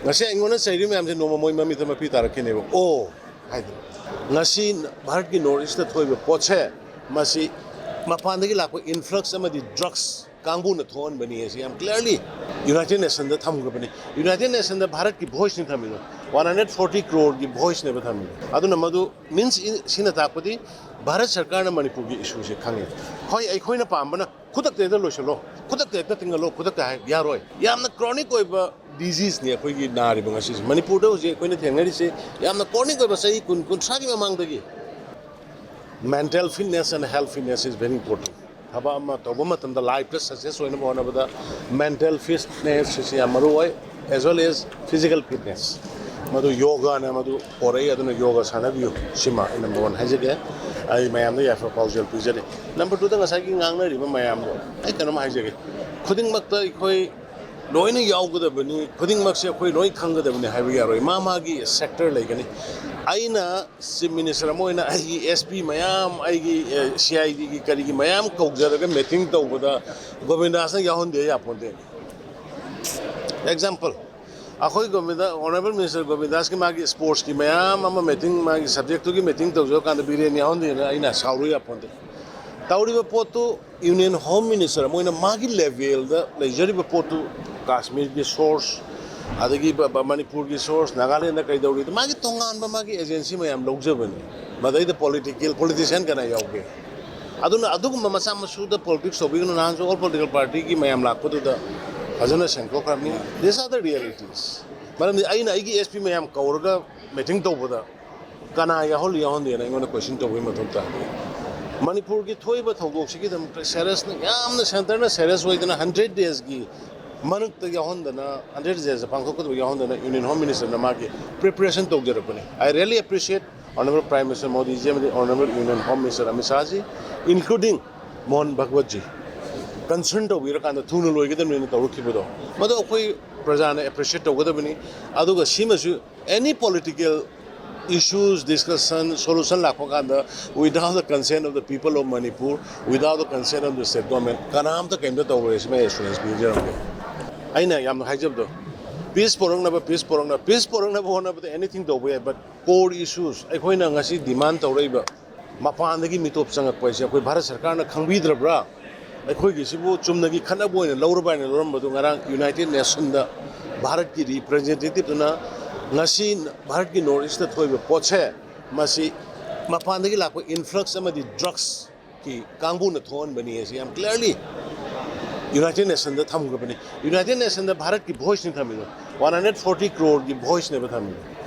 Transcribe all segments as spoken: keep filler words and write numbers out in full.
ꯉꯁꯤ ꯑꯩꯉꯣꯟꯗ ꯆꯩꯔꯤ ꯃꯌꯥꯝꯁꯦ ꯅꯣꯡꯃ ꯃꯣꯏ ꯃꯃꯤꯠꯇ ꯃꯄꯤ ꯇꯥꯔꯛꯈꯤꯅꯦꯕ꯫ ꯑꯣ ꯍꯥꯏꯗꯅ, ꯉꯁꯤ ꯚꯥꯔꯠꯀꯤ ꯅꯣꯔꯠ ꯏꯁꯇ ꯊꯣꯛꯏꯕ ꯄꯣꯠꯁꯦ, ꯃꯁꯤ ꯃꯄꯥꯟꯗꯒꯤ ꯂꯥꯛꯄ ꯏꯟꯐ꯭ꯂꯛꯁ ꯑꯃꯗꯤ ꯗ꯭ꯔꯛꯁ ꯀꯥꯡꯕꯨꯅ ꯊꯣꯛꯍꯟꯕꯅꯤ ꯍꯥꯏꯁꯤ ꯌꯥꯝ ꯀ꯭ꯂꯤꯌꯥꯔꯂꯤ ꯌꯨꯅꯥꯏꯇꯦꯠ ꯅꯦꯁꯟꯗ ꯊꯝꯈ꯭ꯔꯕꯅꯤ꯫ ꯌꯨꯅꯥꯏꯇꯦꯠ ꯅꯦꯁꯟꯗ ꯚꯥꯔꯠꯀꯤ ꯚꯣꯏꯁꯅꯤ ꯊꯝꯃꯤꯗꯣ, ꯋꯥꯟ ꯍꯟꯗ꯭ꯔꯦꯠ ꯐꯣꯔꯇꯤ ꯀ꯭ꯔꯣꯔꯒꯤ ꯚꯣꯏꯁꯅꯦꯕ ꯊꯝꯃꯤꯗꯣ꯫ ꯑꯗꯨꯅ ꯃꯗꯨ ꯃꯤꯟꯁ ꯁꯤꯅ ꯇꯥꯛꯄꯗꯤ ꯚꯥꯔꯠ ꯁꯔꯀꯥꯔꯅ ꯃꯅꯤꯄꯨꯔꯒꯤ ꯏꯁꯨꯁꯦ ꯈꯪꯉꯦ꯫ ꯍꯣꯏ, ꯑꯩꯈꯣꯏꯅ ꯄꯥꯝꯕꯅ ꯈꯨꯗꯛꯇ ꯍꯦꯛꯇ ꯂꯣꯏꯁꯤꯜꯂꯣ, ꯈꯨꯗꯛꯇ ꯍꯦꯛꯇ ꯇꯤꯡꯍꯜꯂꯣ, ꯈꯨꯗꯛꯇ ꯍꯥꯏ ꯌꯥꯔꯣꯏ꯫ ꯌꯥꯝꯅ ꯀ꯭ꯔꯣꯅꯤꯛ ꯑꯣꯏꯕ ꯗꯤꯖꯤꯖꯅꯤ ꯑꯩꯈꯣꯏꯒꯤ ꯅꯥꯔꯤꯕ ꯉꯁꯤꯁꯦ꯫ ꯃꯅꯤꯄꯨꯔꯗ ꯍꯧꯖꯤꯛ ꯑꯩꯈꯣꯏꯅ ꯊꯦꯡꯅꯔꯤꯁꯦ ꯌꯥꯝꯅ ꯀ꯭ꯔꯣꯅꯤꯛ ꯑꯣꯏꯕ, ꯆꯍꯤ ꯀꯨꯟ, ꯀꯨꯟꯊ꯭ꯔꯥꯒꯤ ꯃꯃꯥꯡꯗꯒꯤ꯫ Mental fitness and health fitness is very important. ꯊꯕꯛ ꯑꯃ ꯇꯧꯕ ꯃꯇꯝꯗ ꯂꯥꯏꯐꯇ ꯁꯛꯁꯦꯁ ꯑꯣꯏꯅꯕ ꯍꯣꯠꯅꯕꯗ ꯃꯦꯟꯇꯦꯜ ꯐꯤꯠꯅꯦꯁ ꯑꯁꯤ ꯌꯥꯝ ꯃꯔꯨ ꯑꯣꯏ, as well as physical fitness꯫ ꯃꯗꯨ ꯌꯣꯒꯥꯅ ꯃꯗꯨ ꯄꯣꯔꯛꯏ꯫ ꯑꯗꯨꯅ ꯌꯣꯒꯥ ꯁꯥꯟꯅꯕꯤꯌꯨ, ꯁꯤꯃ ꯑꯩ ꯅꯝꯕꯔ ꯋꯥꯟ ꯍꯥꯏꯖꯒꯦ꯫ ꯑꯩ ꯃꯌꯥꯝꯗ ꯌꯥꯏꯐ ꯄꯥꯎꯖꯦꯜ ꯄꯤꯖꯔꯤ꯫ ꯅꯝꯕꯔ ꯇꯨꯗ ꯉꯁꯥꯏꯒꯤ ꯉꯥꯡꯅꯔꯤꯕ ꯃꯌꯥꯝꯗꯣ ꯑꯩ ꯀꯩꯅꯣꯝ ꯍꯥꯏꯖꯒꯦ꯫ ꯈꯨꯗꯤꯡꯃꯛꯇ ꯑꯩꯈꯣꯏ ꯂꯣꯏꯅ ꯌꯥꯎꯒꯗꯕꯅꯤ, ꯈꯨꯗꯤꯡꯃꯛꯁꯦ ꯑꯩꯈꯣꯏ ꯂꯣꯏ ꯈꯪꯒꯗꯕꯅꯤ ꯍꯥꯏꯕ ꯌꯥꯔꯣꯏ꯫ ꯃꯥ ꯃꯥꯒꯤ ꯁꯦꯛꯇꯔ ꯂꯩꯒꯅꯤ꯫ ꯑꯩꯅ ꯆꯤꯐ ꯃꯤꯅꯤꯁꯇꯔ ꯑꯃ ꯑꯣꯏꯅ ꯑꯩꯒꯤ ꯑꯦꯁ ꯄꯤ ꯃꯌꯥꯝ, ꯑꯩꯒꯤ ꯁꯤ ꯑꯥꯏ ꯗꯤꯒꯤ ꯀꯔꯤꯒꯤ ꯃꯌꯥꯝ ꯀꯧꯖꯔꯒ ꯃꯤꯇꯤꯡ ꯇꯧꯕꯗ ꯒꯣꯕꯤꯟꯗꯥꯁꯅ ꯌꯥꯎꯍꯟꯗꯦ ꯌꯥꯄꯣꯟꯇꯦ꯫ ꯑꯦꯛꯖꯥꯝꯄꯜ, ꯑꯩꯈꯣꯏ ꯒꯣꯕꯤꯟꯗ, ꯑꯣꯅꯔꯦꯕꯜ ꯃꯤꯅꯤꯁꯇꯔ ꯒꯣꯕꯤꯟꯗꯥꯁꯀꯤ ꯃꯥꯒꯤ ꯁ꯭ꯄꯣꯔꯠꯁꯀꯤ ꯃꯌꯥꯝ ꯑꯃ ꯃꯤꯇꯤꯡ, ꯃꯥꯒꯤ ꯁꯕꯖꯦꯛꯇꯨꯒꯤ ꯃꯤꯇꯤꯡ ꯇꯧꯖꯕ ꯀꯥꯟꯗ ꯕꯤꯔꯦꯟ ꯌꯥꯎꯍꯟꯗꯦꯅ ꯑꯩꯅ ꯁꯥꯎꯔꯨ ꯌꯥꯄꯣꯟꯇꯦ꯫ ꯇꯧꯔꯤꯕ ꯄꯣꯠꯇꯨ ꯌꯨꯅꯤꯌꯟ ꯍꯣꯝ ꯃꯤꯅꯤꯁꯇꯔ ꯑꯃ ꯑꯣꯏꯅ ꯃꯥꯒꯤ ꯂꯦꯚꯦꯜꯗ ꯂꯩꯖꯔꯤꯕ ꯄꯣꯠꯇꯨ, ꯀꯥꯁꯃꯤꯔꯒꯤ ꯁꯣꯔꯁ, ꯑꯗꯒꯤ ꯕ-, ꯕ-, ꯃꯅꯤꯄꯨꯔꯒꯤ ꯁꯣꯔꯁ, ꯅꯥꯒꯥꯂꯦꯟꯗ ꯀꯩꯗꯧꯔꯤꯗꯣ, ꯃꯥꯒꯤ ꯇꯣꯉꯥꯟꯕ ꯃꯥꯒꯤ ꯑꯦꯖꯦꯟꯁꯤ ꯃꯌꯥꯝ ꯂꯧꯖꯕꯅꯤ꯫ ꯃꯗꯩꯗ ꯄꯣꯂꯤꯇꯤꯀꯦꯜ, ꯄꯣꯂꯤꯇꯤꯁꯤꯌꯥꯟ ꯀꯅꯥ ꯌꯥꯎꯒꯦ? ꯑꯗꯨꯅ ꯑꯗꯨꯒꯨꯝꯕ ꯃꯆꯥ ꯃꯁꯨꯗ ꯄꯣꯂꯤꯇꯤꯛꯁ ꯇꯧꯕꯤꯒꯅꯨ꯫ ꯅꯍꯥꯟꯁꯨ ꯑꯣꯜ ꯄꯣꯂꯤꯇꯤꯀꯦꯜ ꯄꯥꯔꯇꯤꯒꯤ ꯃꯌꯥꯝ ꯂꯥꯛꯄꯗꯨꯗ ꯐꯖꯅ ꯁꯦꯡꯗꯣꯛꯈ꯭ꯔꯕꯅꯤ꯫ These are the realities. ꯃꯔꯝꯗꯤ ꯑꯩꯅ ꯑꯩꯒꯤ ꯑꯦꯁ ꯄꯤ ꯃꯌꯥꯝ ꯀꯧꯔꯒ ꯃꯤꯇꯤꯡ ꯇꯧꯕꯗ ꯀꯅꯥ ꯌꯥꯎꯍꯜꯂꯤ ꯌꯥꯎꯍꯟꯗꯦꯅ ꯑꯩꯉꯣꯟꯗ ꯀꯣꯏꯁꯟ ꯇꯧꯕꯒꯤ ꯃꯊꯧ ꯇꯥꯗꯦ꯫ ꯃꯅꯤꯄꯨꯔꯒꯤ ꯊꯣꯛꯏꯕ ꯊꯧꯗꯣꯛꯁꯤꯒꯤꯗꯃꯛꯇ ꯁꯦꯔꯤꯌꯁꯅ, ꯌꯥꯝꯅ ꯁꯦꯟꯇꯔꯅ ꯁꯦꯔꯤꯌꯁ ꯑꯣꯏꯗꯅ ꯍꯟꯗ꯭ꯔꯦꯠ ꯗꯦꯖꯀꯤ ꯃꯔꯛꯇ ꯌꯥꯎꯍꯟꯗꯅ, ꯍꯟꯗ꯭ꯔꯦꯠ ꯗꯦꯖ ꯄꯥꯡꯊꯣꯛꯀꯗꯕ ꯌꯥꯎꯍꯟꯗꯅ ꯌꯨꯅꯤꯌꯟ ꯍꯣꯝ ꯃꯤꯅꯤꯁꯇꯔꯅ ꯃꯥꯒꯤ ꯄ꯭ꯔꯤꯄꯦꯔꯦꯁꯟ ꯇꯧꯖꯔꯛꯄꯅꯤ꯫ I really appreciate Honorable Prime Minister Modi ji ꯑꯃꯗꯤ Honorable Union Home Minister Amit Shah ji, including Mohan Bhagwat ji, concern ꯇꯧꯕꯤꯔꯀꯥꯟꯗ ꯊꯨꯅ ꯂꯣꯏꯒꯗꯕꯅꯤꯅ ꯇꯧꯔꯛꯈꯤꯕꯗꯣ, ꯃꯗꯨ ꯑꯩꯈꯣꯏ ꯄ꯭ꯔꯖꯥꯅ ꯑꯦꯄ꯭ꯔꯤꯁꯤꯌꯦꯠ ꯇꯧꯒꯗꯕꯅꯤ꯫ ꯑꯗꯨꯒ ꯁꯤꯃꯁꯨ, any political issues discussion solution ꯂꯥꯛꯄ ꯀꯥꯟꯗ, without the consent of the people of Manipur, without the consent of the state government, ꯀꯅꯥꯝꯇ ꯀꯩꯝꯇ ꯇꯧꯔꯣꯏ꯫ ꯁꯤꯃ ꯑꯦꯁꯨꯔꯦꯟꯁ ꯄꯤꯖꯔꯝꯒꯦ꯫ ꯑꯩꯅ ꯌꯥꯝꯅ ꯍꯥꯏꯖꯕꯗꯣ, ꯄꯤꯁ ꯄꯣꯔꯛꯅꯕ, ꯄꯤꯁ ꯄꯣꯔꯛꯅꯕ, ꯄꯤꯁ ꯄꯣꯔꯛꯅꯕ ꯍꯣꯠꯅꯕꯗ anything ꯇꯧꯕ ꯌꯥꯏ, but core issues, ꯑꯩꯈꯣꯏꯅ ꯉꯁꯤ demand ꯇꯧꯔꯛꯏꯕ ꯃꯄꯥꯟꯗꯒꯤ ꯃꯤꯇꯣꯞ ꯆꯪꯉꯛꯄ ꯍꯥꯏꯁꯦ ꯑꯩꯈꯣꯏ ꯚꯥꯔꯠ ꯁꯔꯀꯥꯔꯅ ꯈꯪꯕꯤꯗ꯭ꯔꯕ꯭ꯔꯥ? ꯑꯩꯈꯣꯏꯒꯤꯁꯤꯕꯨ ꯆꯨꯝꯅꯒꯤ ꯈꯠꯅꯕ ꯑꯣꯏꯅ ꯂꯧꯔꯕ ꯍꯥꯏꯅ ꯂꯧꯔꯝꯕꯗꯨ ꯉꯔꯥꯡ United Nationꯗ ꯚꯥꯔꯠꯀꯤ representativeꯗꯨꯅ ꯉꯁꯤ ꯚꯥꯔꯠꯀꯤ North Eastꯇ ꯊꯣꯛꯏꯕ ꯄꯣꯠꯁꯦ, ꯃꯁꯤ ꯃꯄꯥꯟꯗꯒꯤ ꯂꯥꯛꯄ influx ꯑꯃꯗꯤ drugsꯀꯤ ꯀꯥꯡꯕꯨꯅ ꯊꯣꯛꯍꯟꯕꯅꯤ ꯍꯥꯏꯁꯤ ꯌꯥꯝ clearly United Nationꯗ ꯊꯝꯈ꯭ꯔꯕꯅꯤ꯫ United Nationꯗ ꯚꯥꯔꯠꯀꯤ voiceꯅꯤ ꯊꯝꯃꯤꯗꯣ, one hundred forty crore voiceꯅꯦꯕ ꯊꯝꯃꯤꯗꯣ꯫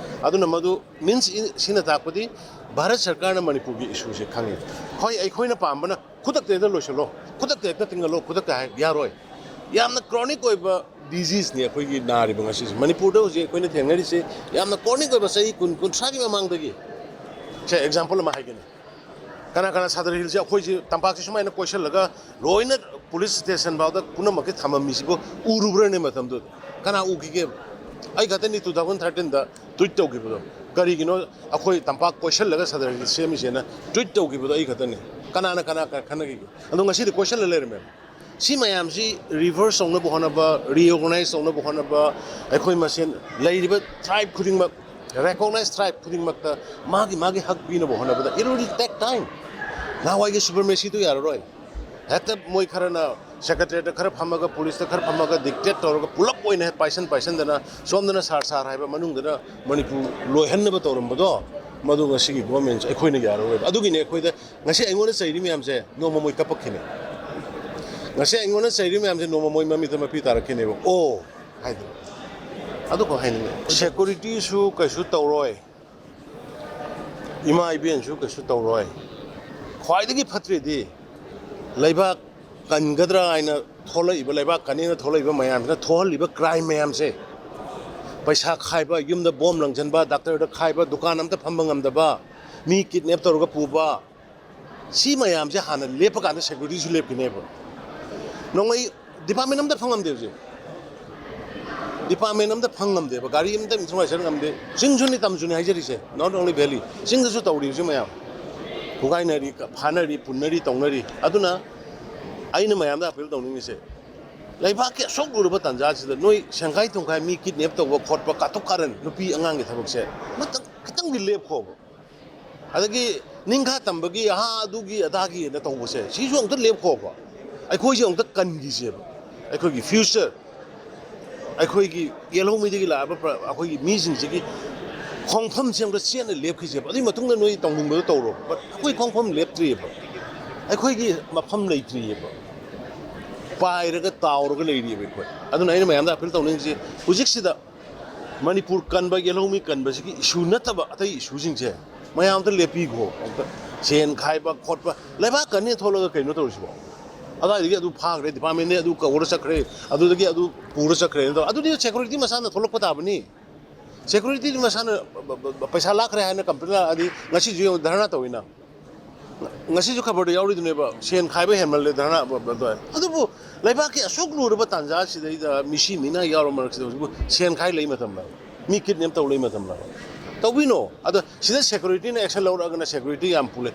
ꯑꯗꯨꯅ ꯃꯗꯨ means ꯁꯤꯅ ꯇꯥꯛꯄꯗꯤ ꯚꯥꯔꯠ ꯁꯔꯀꯥꯔꯅ ꯃꯅꯤꯄꯨꯔꯒꯤ issueꯁꯦ ꯈꯪꯉꯤ꯫ ꯍꯣꯏ, ꯑꯩꯈꯣꯏꯅ ꯄꯥꯝꯕꯅ ꯈꯨꯗꯛꯇ ꯍꯦꯛꯇ ꯂꯣꯏꯁꯤꯜꯂꯣ, ꯈꯨꯗꯛꯇ ꯍꯦꯛꯇ ꯊꯤꯡꯒꯜꯂꯣ, ꯈꯨꯗꯛꯇ ꯍꯥꯏ ꯌꯥꯔꯣꯏ꯫ ꯌꯥꯝꯅ chronic ꯑꯣꯏꯕ diseaseꯅꯤ ꯑꯩꯈꯣꯏꯒꯤ ꯅꯥꯔꯤꯕ ꯉꯁꯤꯁꯦ꯫ ꯃꯅꯤꯄꯨꯔꯗ ꯍꯧꯖꯤꯛ ꯑꯩꯈꯣꯏꯅ ꯊꯦꯡꯅꯔꯤꯁꯦ ꯌꯥꯝꯅ chronic ꯑꯣꯏꯕ, ꯆꯍꯤ ꯀꯨꯟ, ꯀꯨꯟꯊ꯭ꯔꯥꯒꯤ ꯃꯃꯥꯡꯗꯒꯤ꯫ ꯁꯦ, example ꯑꯃ ꯍꯥꯏꯒꯦꯅꯦ꯫ ꯀꯅꯥ ꯀꯅꯥ ꯁꯥꯗꯔ ꯍꯤꯜꯁꯦ, ꯑꯩꯈꯣꯏꯁꯦ ꯇꯝꯄꯥꯛꯁꯦ ꯁꯨꯃꯥꯏꯅ ꯀꯣꯏꯁꯤꯜꯂꯒ ꯂꯣꯏꯅ police station ꯐꯥꯎꯗ ꯄꯨꯝꯅꯃꯛꯀꯤ ꯊꯝꯃꯝꯃꯤꯁꯤꯕꯨ ꯎꯔꯨꯕ꯭ꯔꯅꯦ ꯃꯇꯝꯗꯨꯗ? ꯀꯅꯥ ꯎꯈꯤꯒꯦ? ꯑꯩ ꯈꯛꯇꯅꯤ two thousand thirteenꯗ tweet ꯇꯧꯈꯤꯕꯗꯣ꯫ ꯀꯔꯤꯒꯤꯅꯣ ꯑꯩꯈꯣꯏ ꯇꯝꯄꯥꯛ ꯀꯣꯏꯁꯤꯜꯂꯒ ꯁꯥꯗꯔ ꯍꯤꯜ ꯁꯦꯝꯃꯤꯁꯦꯅ tweet ꯇꯧꯈꯤꯕꯗꯣ ꯑꯩ ꯈꯛꯇꯅꯤ꯫ ꯀꯅꯥꯅ ꯀꯅꯥ ꯈꯟꯅꯈꯤꯒꯦ? ꯑꯗꯣ ꯉꯁꯤꯗꯤ ꯀꯣꯏꯁꯤꯜꯂ ꯂꯩꯔꯝꯃꯦ꯫ ꯁꯤ ꯃꯌꯥꯝꯁꯤ reverse ꯇꯧꯅꯕ ꯍꯣꯠꯅꯕ, reorganize ꯇꯧꯅꯕ ꯍꯣꯠꯅꯕ, ꯑꯩꯈꯣꯏ ꯃꯁꯦꯟ ꯂꯩꯔꯤꯕ tribe ꯈꯨꯗꯤꯡꯃꯛ, recognized tribe ꯈꯨꯗꯤꯡꯃꯛꯇ ꯃꯥꯒꯤ ꯃꯥꯒꯤ ꯍꯛ ꯄꯤꯅꯕ ꯍꯣꯠꯅꯕꯗ it will take time. ꯅꯍꯥꯟꯋꯥꯏꯒꯤ supremacyꯗꯨ ꯌꯥꯔꯔꯣꯏ꯫ ꯍꯦꯛꯇ ꯃꯣꯏ ꯈꯔꯅ secretariatꯇ ꯈꯔ ꯐꯝꯃꯒ, policeꯇ ꯈꯔ ꯐꯝꯃꯒ dictate ꯇꯧꯔꯒ ꯄꯨꯂꯞ ꯑꯣꯏꯅ ꯍꯦꯛ ꯄꯥꯏꯁꯟ ꯄꯥꯏꯁꯟꯗꯅ ꯁꯣꯝꯗꯅ ꯁꯥꯔ ꯁꯥꯔ ꯍꯥꯏꯕ, ꯃꯅꯨꯡꯗꯅ ꯃꯅꯤꯄꯨꯔ ꯂꯣꯏꯍꯟꯅꯕ ꯇꯧꯔꯝꯕꯗꯣ, ꯃꯗꯨ ꯉꯁꯤꯒꯤ governmentꯁꯦ ꯑꯩꯈꯣꯏꯅ ꯌꯥꯔꯔꯣꯏꯕ꯫ ꯑꯗꯨꯒꯤꯅꯦ ꯑꯩꯈꯣꯏꯗ ꯉꯁꯤ ꯑꯩꯉꯣꯟꯗ ꯆꯩꯔꯤ ꯃꯌꯥꯝꯁꯦ ꯅꯣꯡꯃ ꯃꯣꯏ ꯀꯞꯄꯛꯈꯤꯅꯤ꯫ ꯉꯁꯤ ꯑꯩꯉꯣꯟꯗ ꯆꯩꯔꯤ ꯃꯌꯥꯝꯁꯦ ꯅꯣꯡꯃ ꯃꯣꯏ ꯃꯃꯤꯠꯇ ꯃꯄꯤ ꯇꯥꯔꯛꯈꯤꯅꯦꯕ꯫ ꯑꯣ ꯍꯥꯏꯗꯅ꯫ ꯑꯗꯨꯈꯛ ꯍꯥꯏꯅꯤꯡꯉꯦ꯫ Securityꯁꯨ ꯀꯩꯁꯨ ꯇꯧꯔꯣꯏ꯫ ꯏꯃꯥ ꯏꯕꯦꯟꯁꯨ ꯀꯩꯁꯨ ꯇꯧꯔꯣꯏ꯫ ꯈ꯭ꯋꯥꯏꯗꯒꯤ ꯐꯠꯇ꯭ꯔꯤꯗꯤ ꯂꯩꯕꯥꯛ ꯀꯟꯒꯗ꯭ꯔꯥ ꯍꯥꯏꯅ ꯊꯣꯛꯂꯛꯏꯕ, ꯂꯩꯕꯥꯛ ꯀꯟꯅꯦꯅ ꯊꯣꯛꯂꯛꯏꯕ ꯃꯌꯥꯝꯁꯤꯅ ꯊꯣꯛꯍꯜꯂꯤꯕ crime ꯃꯌꯥꯝꯁꯦ, ꯄꯩꯁꯥ ꯈꯥꯏꯕ, ꯌꯨꯝꯗ bomb ꯂꯪꯁꯤꯟꯕ, doctorꯗ ꯈꯥꯏꯕ, ꯗꯨꯀꯥꯟ ꯑꯝꯇ ꯐꯝꯕ ꯉꯝꯗꯕ, ꯃꯤ kidnap ꯇꯧꯔꯒ ꯄꯨꯕ, ꯁꯤ ꯃꯌꯥꯝꯁꯦ ꯍꯥꯟꯅ ꯂꯦꯞꯄ ꯀꯥꯟꯗ securityꯁꯨ ꯂꯦꯞꯈꯤꯅꯦꯕ꯫ ꯅꯣꯡꯃꯩ department ꯑꯝꯇ ꯐꯪꯉꯝꯗꯦ ꯍꯧꯖꯤꯛ꯫ Department ꯑꯝꯇ ꯐꯪ ꯉꯝꯗꯦꯕ, ꯒꯥꯔꯤ ꯑꯝꯇ ꯏꯟꯊꯨꯉꯥꯏ ꯆꯠ ꯉꯝꯗꯦ꯫ ꯆꯤꯡꯁꯨꯅꯤ ꯇꯝꯁꯨꯅꯤ ꯍꯥꯏꯖꯔꯤꯁꯦ, not only valley꯫ ꯆꯤꯡꯗꯁꯨ ꯇꯧꯔꯤꯕꯁꯤ ꯃꯌꯥꯝ ꯐꯨꯒꯥꯏꯅꯔꯤ, ꯐꯥꯅꯔꯤ, ꯄꯨꯟꯅꯔꯤ, ꯇꯧꯅꯔꯤ꯫ ꯑꯗꯨꯅ ꯑꯩꯅ ꯃꯌꯥꯝꯗ appeal ꯇꯧꯅꯤꯡꯉꯤꯁꯦ, ꯂꯩꯕꯥꯛꯀꯤ ꯑꯁꯨꯛ ꯂꯨꯔꯕ ꯇꯥꯟꯖꯥꯁꯤꯗ ꯅꯣꯏ ꯁꯦꯡꯈꯥꯏ ꯊꯨꯡꯈꯥꯏ, ꯃꯤ ꯀꯤꯗꯅꯦꯞ ꯇꯧꯕ ꯈꯣꯠꯄ, ꯀꯥꯇꯨꯛ ꯀꯥꯔꯟ, ꯅꯨꯄꯤ ꯑꯉꯥꯡꯒꯤ ꯊꯕꯛꯁꯦ ꯃꯇꯪ ꯈꯤꯇꯪꯗꯤ ꯂꯦꯞꯈꯣꯕ꯫ ꯑꯗꯒꯤ ꯅꯤꯡꯈꯥ ꯇꯝꯕꯒꯤ ꯑꯍꯥ ꯑꯗꯨꯒꯤ ꯑꯗꯥꯒꯤꯅ ꯇꯧꯕꯁꯦ, ꯁꯤꯁꯨ ꯑꯃꯨꯛꯇ ꯂꯦꯞꯈꯣꯕ꯫ ꯑꯩꯈꯣꯏꯁꯦ ꯑꯃꯨꯛꯇ ꯀꯟꯈꯤꯁꯦꯕ꯫ ꯑꯩꯈꯣꯏꯒꯤ future, ꯑꯩꯈꯣꯏꯒꯤ ꯌꯦꯜꯍꯧꯃꯤꯗꯒꯤ ꯂꯥꯛꯑꯕ ꯄ꯭ꯔ-, ꯑꯩꯈꯣꯏꯒꯤ ꯃꯤꯁꯤꯡꯁꯤꯒꯤ ꯈꯣꯡꯐꯝꯁꯦ ꯑꯃꯨꯛꯇ ꯆꯦꯠꯅ ꯂꯦꯞꯈꯤꯁꯦꯕ꯫ ꯑꯗꯨꯒꯤ ꯃꯇꯨꯡꯗ ꯅꯣꯏ ꯇꯧꯅꯤꯡꯕꯗꯣ ꯇꯧꯔꯣ, but ꯑꯩꯈꯣꯏ ꯈꯣꯡꯐꯝ ꯂꯦꯞꯇ꯭ꯔꯤꯑꯕ꯫ ꯑꯩꯈꯣꯏꯒꯤ ꯃꯐꯝ ꯂꯩꯇ꯭ꯔꯤꯑꯕ꯫ ꯄꯥꯏꯔꯒ ꯇꯥꯎꯔꯒ ꯂꯩꯔꯤꯑꯕ ꯑꯩꯈꯣꯏ꯫ ꯑꯗꯨꯅ ꯑꯩꯅ ꯃꯌꯥꯝꯗ ꯑꯄꯤꯜ ꯇꯧꯅꯤꯡꯉꯤꯁꯤ, ꯍꯧꯖꯤꯛꯁꯤꯗ ꯃꯅꯤꯄꯨꯔ ꯀꯟꯕ, ꯌꯦꯜꯍꯧꯃꯤ ꯀꯟꯕꯁꯤꯒꯤ issue ꯅꯠꯇꯕ ꯑꯇꯩ issueꯁꯤꯡꯁꯦ ꯃꯌꯥꯝ ꯑꯝꯇ ꯂꯦꯞꯄꯤꯈꯣ꯫ ꯑꯝꯇ ꯁꯦꯟ ꯈꯥꯏꯕ ꯈꯣꯠꯄ, ꯂꯩꯕꯥꯛ ꯀꯟꯅꯦ ꯊꯣꯛꯂꯒ ꯀꯩꯅꯣ ꯇꯧꯔꯤꯁꯤꯕꯣ? ꯑꯗꯥꯏꯗꯒꯤ ꯑꯗꯨ ꯐꯥꯈ꯭ꯔꯦ, departmentꯗꯒꯤ ꯑꯗꯨ ꯀꯧꯔ ꯆꯠꯈ꯭ꯔꯦ, ꯑꯗꯨꯗꯒꯤ ꯑꯗꯨ ꯄꯨꯔ ꯆꯠꯈ꯭ꯔꯦꯅ ꯇꯧ-, ꯑꯗꯨꯗꯤ security ꯃꯁꯥꯅ ꯊꯣꯛꯂꯛꯄ ꯇꯥꯕꯅꯤ꯫ Security ꯃꯁꯥꯅ ꯕ-, ꯕ-, ꯕ-, ꯄꯩꯁꯥ ꯂꯥꯛꯈ꯭ꯔꯦ ꯍꯥꯏꯅ complaint ꯂꯥꯛꯑꯗꯤ ꯉꯁꯤꯁꯨ ꯌꯦꯡꯉꯨ, ꯙꯔꯅꯥ ꯇꯧꯋꯤꯅ꯫ ꯉꯁꯤꯁꯨ ꯈꯕꯔꯗ ꯌꯥꯎꯔꯤꯗꯨꯅꯦꯕ, ꯁꯦꯟ ꯈꯥꯏꯕ ꯍꯦꯟꯃꯜꯂꯦ, ꯙꯔꯅꯥ ꯕ-, ꯕ-, ꯇꯧꯋꯦ꯫ ꯑꯗꯨꯕꯨ ꯂꯩꯕꯥꯛꯀꯤ ꯑꯁꯨꯛ ꯂꯨꯔꯕ ꯇꯥꯟꯖꯥ ꯑꯁꯤꯗꯩꯗ ꯃꯤꯁꯤ ꯃꯤꯅꯥ ꯌꯥꯎꯔ ꯃꯔꯛꯁꯤꯗ ꯍꯧꯖꯤꯛꯄꯨ ꯁꯦꯟ ꯈꯥꯏ ꯂꯩ ꯃꯇꯝꯂ? ꯃꯤ kidnap ꯇꯧ ꯂꯩ ꯃꯇꯝꯂ? ꯇꯧꯕꯤꯅꯣ꯫ ꯑꯗꯣ ꯁꯤꯗ securityꯅ action ꯂꯧꯔꯛꯑꯒꯅ security ꯌꯥꯝ ꯄꯨꯂꯦ꯫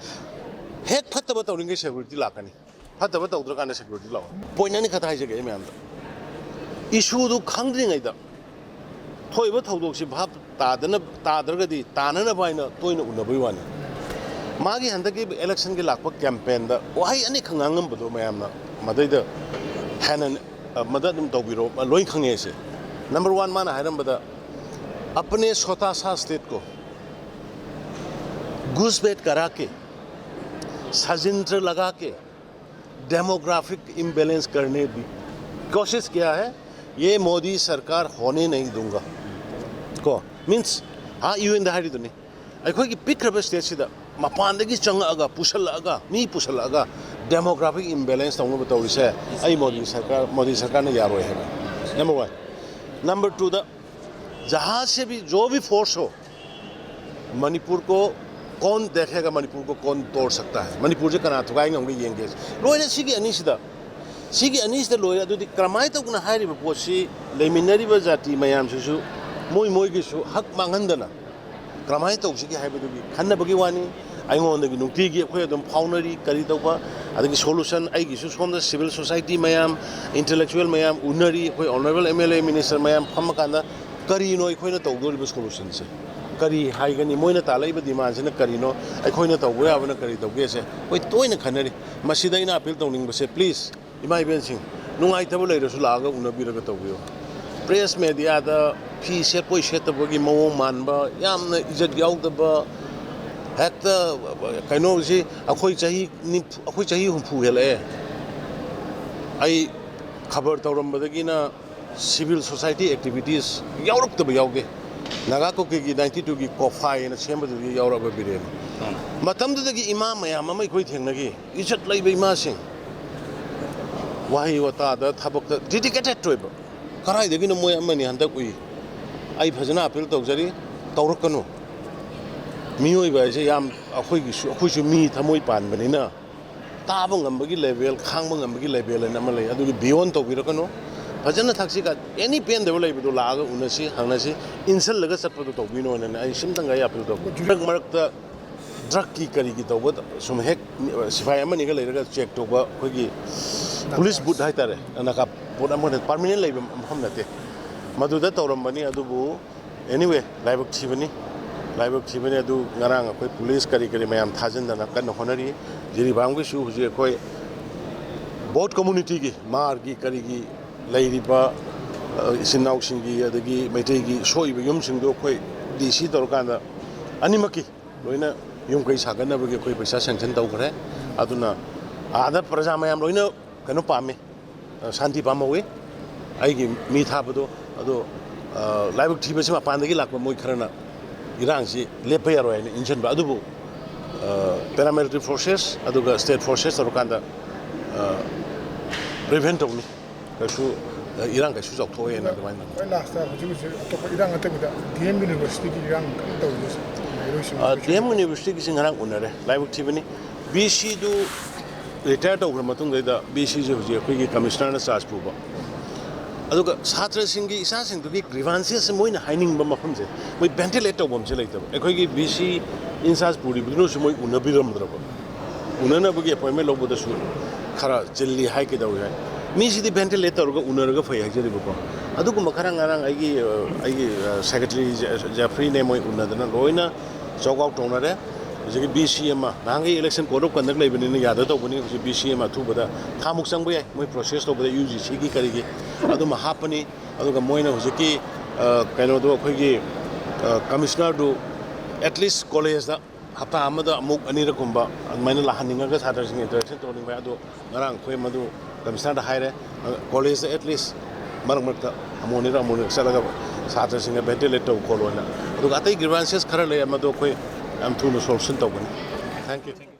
ꯍꯦꯛ ꯐꯠꯇꯕ ꯇꯧꯔꯤꯉꯩ security ꯂꯥꯛꯀꯅꯤ, ꯐꯠꯇꯕ ꯇꯧꯗ꯭ꯔꯀꯥꯟꯗ security ꯂꯥꯛꯑꯣ꯫ Point ꯑꯅꯤꯈꯛꯇ ꯍꯥꯏꯖꯒꯦ ꯑꯩ ꯃꯌꯥꯝꯗ꯫ Issueꯗꯨ ꯈꯪꯗ꯭ꯔꯤꯉꯩꯗ ꯊꯣꯛꯏꯕ ꯊꯧꯗꯣꯛꯁꯤ ꯚꯥꯞ ꯇꯥꯗꯅ, ꯇꯥꯗ꯭ꯔꯒꯗꯤ ꯇꯥꯅꯅꯕ ꯍꯥꯏꯅ ꯇꯣꯏꯅ ꯎꯅꯕꯒꯤ ꯋꯥꯅꯤ꯫ ꯃꯥꯒꯤ ꯍꯟꯗꯛꯀꯤ electionꯒꯤ ꯂꯥꯛꯄ campaignꯗ ꯋꯥꯍꯩ ꯑꯅꯤꯈꯛ ꯉꯥꯡꯉꯝꯕꯗꯣ ꯃꯌꯥꯝꯅ ꯃꯗꯩꯗ ꯍꯦꯟꯅ, ꯑ, ꯃꯗ ꯑꯗꯨꯝ ꯇꯧꯕꯤꯔꯣ, ꯂꯣꯏ ꯈꯪꯉꯦ ꯑꯩꯁꯦ꯫ Number one, ꯃꯥꯅ ꯍꯥꯏꯔꯝꯕꯗ, "अपने छोटा सा state को घुसपैठ करा के, षड्यंत्र लगा के, डेमोग्राफिक इम्बैलेंस करने की कोशिश किया है, ये मोदी सरकार होने नहीं दूंगा" ꯀꯣ, means, ꯍꯥ, UNꯗ ꯍꯥꯏꯔꯤꯗꯨꯅꯤ, ꯑꯩꯈꯣꯏꯒꯤ ꯄꯤꯛꯈ꯭ꯔꯕ stateꯁꯤꯗ ꯃꯄꯥꯟꯗꯒꯤ ꯆꯪꯉꯛꯑꯒ, ꯄꯨꯁꯜꯂꯛꯑꯒ, ꯃꯤ ꯄꯨꯁꯜꯂꯛꯑꯒ demographic imbalance ꯇꯧꯅꯕ ꯇꯧꯔꯤꯁꯦ ꯑꯩ ꯃꯣꯗꯤ ꯁꯔꯀꯥꯔ, ꯃꯣꯗꯤ ꯁꯔꯀꯥꯔꯅ ꯌꯥꯔꯣꯏ ꯍꯥꯏꯕ꯫ Number one꯫ Number twoꯗ, जहाँ से भी जो भी force हो, मणिपुर को कौन देखेगा, मणिपुर को कौन तोड़ सकता है, ꯃꯅꯤꯄꯨꯔꯁꯦ ꯀꯅꯥ ꯊꯨꯒꯥꯏ ꯉꯝꯒꯦ ꯌꯦꯡꯒꯦ꯫ ꯂꯣꯏꯅ ꯁꯤꯒꯤ ꯑꯅꯤꯁꯤꯗ, ꯁꯤꯒꯤ ꯑꯅꯤꯁꯤꯗ ꯂꯣꯏꯔꯦ꯫ ꯑꯗꯨꯗꯤ ꯀꯔꯝꯍꯥꯏꯅ ꯇꯧꯗꯅ ꯍꯥꯏꯔꯤꯕ ꯄꯣꯠꯁꯤ ꯂꯩꯃꯤꯟꯅꯔꯤꯕ ꯖꯥꯇꯤ ꯃꯌꯥꯝꯁꯤꯁꯨ ꯃꯣꯏ ꯃꯣꯏꯒꯤꯁꯨ ꯍꯛ ꯃꯥꯡꯍꯟꯗꯅ ꯀꯔꯝꯍꯥꯏꯅ ꯇꯧꯁꯤꯒꯦ ꯍꯥꯏꯕꯗꯨꯒꯤ ꯈꯟꯅꯕꯒꯤ ꯋꯥꯅꯤ꯫ ꯑꯩꯉꯣꯟꯗꯒꯤ ꯅꯨꯡꯇꯤꯒꯤ ꯑꯩꯈꯣꯏ ꯑꯗꯨꯝ ꯐꯥꯎꯅꯔꯤ, ꯀꯔꯤ ꯇꯧꯕ, ꯑꯗꯒꯤ solution ꯑꯩꯒꯤꯁꯨ ꯁꯣꯝꯗ civil society ꯃꯌꯥꯝ, intellectual ꯃꯌꯥꯝ ꯎꯅꯔꯤ꯫ ꯑꯩꯈꯣꯏ honourable M L A minister ꯃꯌꯥꯝ ꯐꯝꯃꯀꯥꯟꯗ ꯀꯔꯤꯅꯣ ꯑꯩꯈꯣꯏꯅ ꯇꯧꯗꯣꯔꯤꯕ solutionꯁꯦ? ꯀꯔꯤ ꯍꯥꯏꯒꯅꯤ? ꯃꯣꯏꯅ ꯇꯥꯜꯂꯛꯏꯕ demandꯁꯤꯅ ꯀꯔꯤꯅꯣ? ꯑꯩꯈꯣꯏꯅ ꯇꯧꯕ ꯌꯥꯕꯅ ꯀꯔꯤ ꯇꯧꯒꯦꯁꯦ ꯑꯩꯈꯣꯏ ꯇꯣꯏꯅ ꯈꯟꯅꯔꯤ꯫ ꯃꯁꯤꯗ ꯑꯩꯅ appeal ꯇꯧꯅꯤꯡꯕꯁꯦ, please, ꯏꯃꯥ ꯏꯕꯦꯟꯁꯤꯡ, ꯅꯨꯡꯉꯥꯏꯇꯕ ꯂꯩꯔꯁꯨ ꯂꯥꯛꯑꯒ ꯎꯅꯕꯤꯔꯒ ꯇꯧꯕꯤꯌꯨ꯫ Press mediaꯗ ꯐꯤ ꯁꯦꯠꯄꯣꯏ ꯁꯦꯠꯇꯕꯒꯤ ꯃꯑꯣꯡ ꯃꯥꯟꯕ, ꯌꯥꯝꯅ ꯏꯖꯠ ꯌꯥꯎꯗꯕ, ꯍꯦꯛꯇ ꯀꯩꯅꯣꯁꯤ ꯑꯩꯈꯣꯏ ꯆꯍꯤ ꯅꯤꯐꯨ, ꯑꯩꯈꯣꯏ ꯆꯍꯤ ꯍꯨꯝꯐꯨ ꯍꯦꯜꯂꯛꯑꯦ꯫ ꯑꯩ ꯈꯕꯔ ꯇꯧꯔꯝꯕꯗꯒꯤꯅ civil society activities ꯌꯥꯎꯔꯛꯇꯕ ꯌꯥꯎꯗꯦ꯫ ꯅꯥꯒꯥ ꯀꯨꯀꯤꯒꯤ ninety twoꯒꯤ ꯀꯣꯐꯥꯏ ꯍꯥꯏꯅ ꯁꯦꯝꯕꯗꯨꯗꯒꯤ ꯌꯥꯎꯔꯛꯑꯕ ꯕꯤꯔꯦꯟꯅꯤ꯫ ꯃꯇꯝꯗꯨꯗꯒꯤ ꯏꯃꯥ ꯃꯌꯥꯝ ꯑꯃ ꯑꯩꯈꯣꯏ ꯊꯦꯡꯅꯈꯤ, ꯏꯖꯠ ꯂꯩꯕ ꯏꯃꯥꯁꯤꯡ, ꯋꯥꯍꯩ ꯋꯥꯇꯥꯗ ꯊꯕꯛꯇ dedicated ꯑꯣꯏꯕ꯫ ꯀꯗꯥꯏꯗꯒꯤꯅꯣ ꯃꯣꯏ ꯑꯃꯅꯤ ꯍꯟꯗꯛ ꯎꯏ꯫ ꯑꯩ ꯐꯖꯅ appeal ꯇꯧꯖꯔꯤ, ꯇꯧꯔꯛꯀꯅꯨ꯫ ꯃꯤꯑꯣꯏꯕ ꯍꯥꯏꯁꯦ ꯌꯥꯝ, ꯑꯩꯈꯣꯏꯒꯤꯁꯨ, ꯑꯩꯈꯣꯏꯁꯨ ꯃꯤ ꯊꯃꯣꯏ ꯄꯥꯟꯕꯅꯤꯅ ꯇꯥꯕ ꯉꯝꯕꯒꯤ level, ꯈꯥꯡꯕ ꯉꯝꯕꯒꯤ level ꯍꯥꯏꯅ ꯑꯃ ꯂꯩ, ꯑꯗꯨꯒꯤ beyond ꯇꯧꯕꯤꯔꯛꯀꯅꯨ꯫ ꯐꯖꯅ ꯊꯛꯁꯤ ꯈꯥ-, any ꯄꯦꯟꯗꯕ ꯂꯩꯕꯗꯣ ꯂꯥꯛꯑꯒ ꯎꯅꯁꯤ, ꯍꯪꯅꯁꯤ, ꯏꯟꯁꯤꯜꯂꯒ ꯆꯠꯄꯗꯣ ꯇꯧꯕꯤꯅꯣꯅ ꯑꯩ ꯁꯤꯝꯇꯪꯒ ꯑꯩ appeal ꯇꯧꯕꯤ꯫ ꯃꯔꯛ ꯃꯔꯛꯇ drugꯀꯤ ꯀꯔꯤꯒꯤ ꯇꯧꯕ ꯁꯨꯝ ꯍꯦꯛ ꯁꯤꯐꯥꯏ ꯑꯃꯅꯤꯒ ꯂꯩꯔꯒ check ꯇꯧꯕ, ꯑꯩꯈꯣꯏꯒꯤ police booth ꯍꯥꯏꯇꯥꯔꯦ, ꯅꯥꯀꯥ booth ꯑꯃꯈꯛꯇ permanent ꯂꯩꯕ ꯃꯐꯝ ꯅꯠꯇꯦ, ꯃꯗꯨꯗ ꯇꯧꯔꯝꯕꯅꯤ꯫ ꯑꯗꯨꯕꯨ anyway, ꯂꯥꯏꯕꯛ ꯊꯤꯕꯅꯤ, ꯂꯥꯏꯕꯛ ꯊꯤꯕꯅꯤ꯫ ꯑꯗꯨ ꯉꯔꯥꯡ ꯑꯩꯈꯣꯏ police ꯀꯔꯤ ꯀꯔꯤ ꯃꯌꯥꯝ ꯊꯥꯖꯤꯟꯗꯅ ꯀꯟꯅ ꯍꯣꯠꯅꯔꯤ꯫ ꯖꯤꯔꯤꯕꯥꯝꯒꯤꯁꯨ ꯍꯧꯖꯤꯛ ꯑꯩꯈꯣꯏ ꯕꯣꯠ communityꯒꯤ, ꯃꯥꯔꯒꯤ ꯀꯔꯤꯒꯤ ꯂꯩꯔꯤꯕ, ꯑ, ꯏꯆꯤꯟ ꯏꯅꯥꯎꯁꯤꯡꯒꯤ, ꯑꯗꯒꯤ ꯃꯩꯇꯩꯒꯤ ꯁꯣꯛꯏꯕ ꯌꯨꯝꯁꯤꯡꯗꯣ ꯑꯩꯈꯣꯏ DC ꯇꯧꯔꯀꯥꯟꯗ ꯑꯅꯤꯃꯛꯀꯤ ꯂꯣꯏꯅ ꯌꯨꯝ ꯀꯩ ꯁꯥꯒꯠꯅꯕꯒꯤ ꯑꯩꯈꯣꯏ ꯄꯩꯁꯥ sanction ꯇꯧꯈ꯭ꯔꯦ꯫ ꯑꯗꯨꯅ ꯑꯥꯗ ꯄ꯭ꯔꯖꯥ ꯃꯌꯥꯝ ꯂꯣꯏꯅ ꯀꯩꯅꯣ ꯄꯥꯝꯃꯤ, ꯑ, ꯁꯥꯟꯇꯤ ꯄꯥꯝꯍꯧꯋꯤ꯫ ꯑꯩꯒꯤ ꯃꯤ ꯊꯥꯕꯗꯣ, ꯑꯗꯣ, ꯑ, ꯂꯥꯏꯕꯛ ꯊꯤꯕꯁꯤ ꯃꯄꯥꯟꯗꯒꯤ ꯂꯥꯛꯄ ꯃꯣꯏ ꯈꯔꯅ ꯏꯔꯥꯡꯁꯤ ꯂꯦꯞꯄ ꯌꯥꯔꯣꯏ ꯍꯥꯏꯅ ꯏꯟꯁꯤꯟꯕ꯫ ꯑꯗꯨꯕꯨ, ꯑ, paramilitary forces ꯑꯗꯨꯒ state forces ꯇꯧꯔꯀꯥꯟꯗ, ꯑ, prevent ꯇꯧꯅꯤ꯫ ꯀꯩꯁꯨ, ꯑ, ꯏꯔꯥꯡ ꯀꯩꯁꯨ ꯆꯥꯎꯊꯣꯛꯑꯣꯏꯅ ꯑꯗꯨꯃꯥꯏꯅ꯫ ꯈ꯭ꯋꯥꯏ lastꯇ ꯍꯧꯖꯤꯛ ꯍꯧꯖꯤꯛ ꯑꯇꯣꯞꯄ ꯏꯔꯥꯡ ꯅꯠꯇꯕꯤꯗ D M Universityꯒꯤ ꯏꯔꯥꯡ ꯀꯟꯅ ꯇꯧꯔꯤꯁꯦ, ꯃꯍꯩꯔꯣꯏꯁꯤꯡ ꯑ, D M Universityꯒꯤꯁꯤ ꯉꯔꯥꯡ ꯎꯅꯔꯦ, ꯂꯥꯏꯕꯛ ꯊꯤꯕꯅꯤ꯫ VCꯗꯨ retire ꯇꯧꯈ꯭ꯔ ꯃꯇꯨꯡꯗꯩꯗ VCꯁꯦ ꯍꯧꯖꯤꯛ ꯑꯩꯈꯣꯏꯒꯤ commissionerꯅ charge ꯄꯨꯕ꯫ ꯑꯗꯨꯒ ꯁꯥꯇ꯭ꯔꯁꯤꯡꯒꯤ, ꯏꯆꯥꯁꯤꯡꯗꯨꯒꯤ grievances ꯃꯣꯏꯅ ꯍꯥꯏꯅꯤꯡꯕ ꯃꯐꯝꯁꯦ ꯃꯣꯏ ventilate ꯇꯧꯕ ꯑꯃꯁꯦ ꯂꯩꯇꯕ꯫ ꯑꯩꯈꯣꯏꯒꯤ VC in charge ꯄꯨꯔꯤꯕꯗꯨꯅꯁꯨ ꯃꯣꯏ ꯎꯅꯕꯤꯔꯝꯗ꯭ꯔꯕ꯫ ꯎꯅꯅꯕꯒꯤ ꯑꯦꯄꯣꯏꯟꯃꯦꯟ ꯂꯧꯕꯗꯁꯨ ꯈꯔ ꯆꯤꯜꯂꯤ ꯍꯥꯏꯒꯗꯧ ꯌꯥꯏ꯫ ꯃꯤꯁꯤꯗꯤ ꯚꯦꯟꯇꯤꯂꯦꯠ ꯇꯧꯔꯒ ꯎꯅꯔꯒ ꯐꯩ ꯍꯥꯏꯖꯔꯤꯕꯀꯣ꯫ ꯑꯗꯨꯒꯨꯝꯕ ꯈꯔ ꯉꯔꯥꯡ ꯑꯩꯒꯤ ꯑꯩꯒꯤ ꯁꯦꯀ꯭ꯔꯦꯇꯔꯤ ꯖꯦꯐ꯭ꯔꯤꯅꯦ, ꯃꯣꯏ ꯎꯅꯗꯅ ꯂꯣꯏꯅ ꯆꯣꯛ ꯑꯥꯎꯠ ꯇꯧꯅꯔꯦ꯫ ꯍꯧꯖꯤꯛꯀꯤ ꯕꯤ ꯁꯤ ꯑꯃ ꯅꯍꯥꯟꯒꯤ ꯏꯂꯦꯛꯁꯟ ꯀꯣꯗ ꯑꯣꯐ ꯀꯟꯗꯛ ꯂꯩꯕꯅꯤꯅ ꯌꯥꯗ ꯇꯧꯕꯅꯤ꯫ ꯍꯧꯖꯤꯛ ꯕꯤ ꯁꯤ ꯑꯃ ꯑꯊꯨꯕꯗ ꯊꯥꯃꯨꯛ ꯆꯪꯕ ꯌꯥꯏ ꯃꯣꯏ ꯄ꯭ꯔꯣꯁꯦꯁ ꯇꯧꯕꯗ, ꯌꯨ ꯖꯤ ꯁꯤꯒꯤ ꯀꯔꯤꯒꯤ ꯑꯗꯨꯃ ꯍꯥꯞꯄꯅꯤ꯫ ꯑꯗꯨꯒ ꯃꯣꯏꯅ ꯍꯧꯖꯤꯛꯀꯤ ꯀꯩꯅꯣꯗꯣ, ꯑꯩꯈꯣꯏꯒꯤ ꯀꯃꯤꯁꯅꯔꯗꯨ ꯑꯦꯠꯂꯤꯁ ꯀꯣꯂꯦꯖꯇ ꯍꯞꯇꯥ ꯑꯃꯗ ꯑꯃꯨꯛ ꯑꯅꯤꯔꯛꯀꯨꯝꯕ ꯑꯗꯨꯃꯥꯏꯅ ꯂꯥꯛꯍꯟꯅꯤꯡꯉꯒ ꯁꯥꯇ꯭ꯔꯁꯤꯡ ꯏꯟꯇꯔꯦꯛꯁꯟ ꯇꯧꯅꯤꯡꯕ ꯑꯗꯣ ꯉꯔꯥꯡ ꯑꯩꯈꯣꯏ ꯃꯗꯨ ꯀꯃꯤꯁꯅꯔꯗ ꯍꯥꯏꯔꯦ꯫ ꯀꯣꯂꯦꯖꯇ ꯑꯦꯠꯂꯤꯁ ꯃꯔꯛ ꯃꯔꯛꯇ ꯑꯃꯨꯛ ꯑꯅꯤꯔꯛ ꯑꯃꯨꯛ ꯑꯅꯤꯔꯛ ꯆꯠꯂꯒ ꯁꯥꯇ꯭ꯔꯁꯤꯡꯒ ꯚꯦꯟꯇꯤꯂꯦꯠ ꯇꯧ ꯈꯣꯠꯂꯣꯅ꯫ ꯑꯗꯨꯒ ꯑꯇꯩ ꯒ꯭ꯔꯤꯚꯥꯟꯁꯦꯁ ꯈꯔ ꯂꯩ, ꯃꯗꯨ ꯑꯩꯈꯣꯏ ꯌꯥꯝ ꯊꯨꯅ ꯁꯣꯂꯨꯁꯟ ꯇꯧꯒꯅꯤ꯫ Thank you꯫